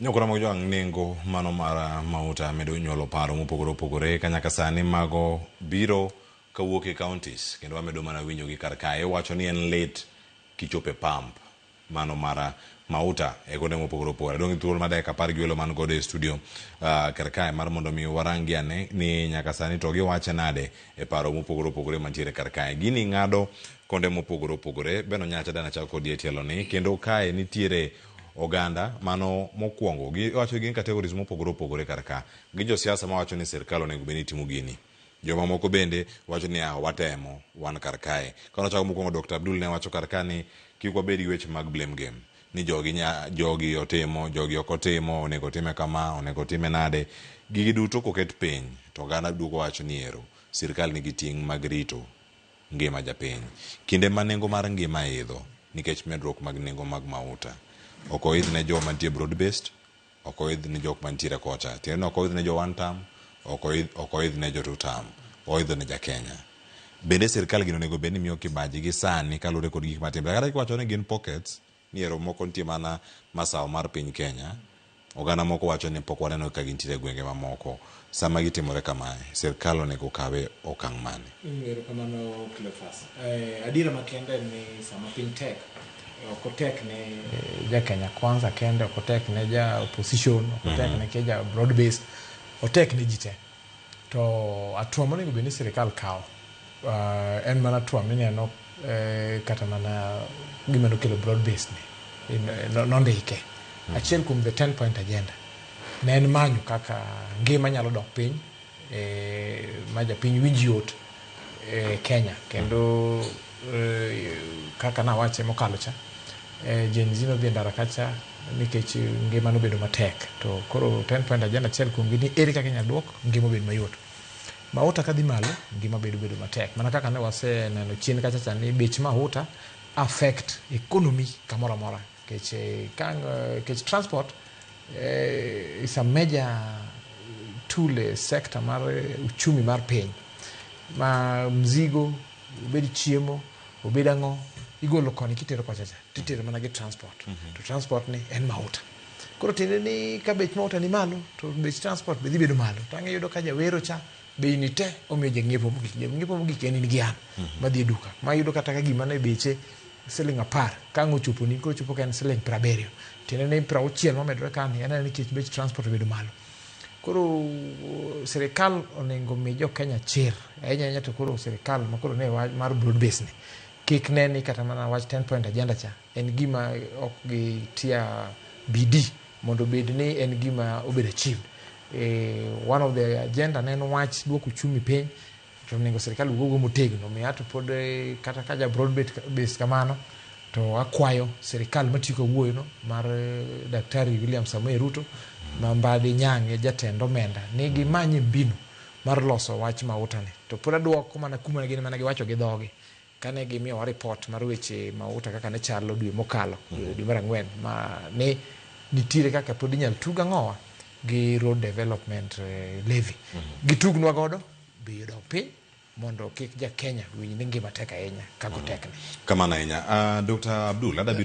Nyokora mag jwang' nengo mano mar mauta medo nyuolo paro mopogore opogore ka nyaka sani mago biro kawuok e counties kendo wamedo mana winjogi kar kae. Iwacho ni en lit kichopo e pump mano mar mauta e kuonde mopogore opogore. Adong' gi thuolo mar dakika 10 gi welo man godo e studio kar kae mar mondo mi warangi ane ni nyaka sani to giwache nade e paro mopogore opogore mantiere kar kae. Gini ng'ado konde mopogore opogore. Ben Onyacha dana chak kodi e tielo ni kendo kae nitiere oganda mano mokwongo giwacho gin categories mopogore opogore kar ka. Gi josiasa mawacho ni sirkal onego bed ni timo gini. Joma moko bende wacho ni ah, watemo wan kar kae. Kano chako mokwongo Dr. Abdul ne wacho kar ka ni kik wabed gi weche mag blame game. Ni jogi, nya, jogi otimo, jogi ok otimo, onego time kama, onego time nade. Gigi duto koket piny to oganda duogo wacho ni ero sirkal nigi ting' mag rito ngima japiny. Kinde ma nengo mar ngima idho nikech medruok mag nengo mag mauta, ok oidh ne joma nitie broad based, ok oidh ne jok mantiere kocha. Tiende ni ok oidh ne jo one term, ok oidh ne jo two term, oidho ne ja Kenya. Bende sirkal gino onego bed ni miyo kibaji gi sani kaluwore kod gik matimore. Kata kiwacho ni gin pockets, ni ero moko nitie mana masawa mar piny Kenya, oganda moko wacho ni pok waneno ka gintiere e gwenge mamoko. Sama gitimore kamae, sirkal onego kawe okang' mane? Erokamano Cleophas. Adiera makende en ni sama piny tek, ok otek ne ja Kenya Kwanza kende, ok otek ne ja opposition, ok otek ne kia ja broad based, otek ne ji te. To hatua monego bed ni sirikal kawo en mana hatua mineno kata mana gima nokelo broad based ni nondike. Achiel kuom the 10 point agenda ne en manyo kaka ngima nyalo dok piny ma japiny winj yot e Kenya kendo kaka nawache mokalo cha Gen Z nodhi e ndara kacha nikech ngima nobedo matek to koro 10 point agenda achiel kuomgi ni ere kaka inyalo duok ngima obed mayot. Mauta kadhi malo ngima bedo bedo matek mana kaka ne waseneno chien kacha cha ni bech mauta affect economy kamoro amora nikech transport is a major tool e sector mar uchumi mar piny ma mzigo obed chiemo obed ang'o igolo koni kitero kocha cha titero mana gi transport to transport ni en mauta koro tiende ni ka bech mauta ni malo to bech transport be dhi bedo malo to ang' iyudo ka jawero cha bei ni te omiyo jang'iepo mogik jang'iepo mogik en in gi an madhi e duka ma iyudo kata ka gima ne beche siling 10 ka ang' ochoponi koro chopo ka en siling 70 tiende ni 60 momedore kani en nikech bech transport obedo malo koro sirikal onego mi jo Kenya chir ahinya ahinya to koro sirikal ma koro ne mar broad base ni kik ne ni kata mana wach 10 point agenda cha en gima ok gitia bidii mondo obed ni en gima obedo achieved. One of the agenda ne en wach duoko uchumi piny to onego sirikal wuogo motegno omiyo ato pod kata ka ja broad based kamano to akwayo sirikal matiyo kawuoyo no mar Daktari William Samoei Ruto ma Mbadi Nyang'e jatend omenda ni gimanye mbinu mar loso wach mauta ni to pod aduoko mana kuma gin mana giwacho gi dhogi kane gimiyowa report mar weche mauta kaka ne chalo dwe mokalo dwe mar ang'wen ma ni nitiere kaka pod inyal tug ang'owa gi road development levy gitugnwa godo bei odok piny mondo kik ja Kenya winj ni ngima tek ahinya kaka otekni. Kamano ahinya. Dr. Abdul, adabiro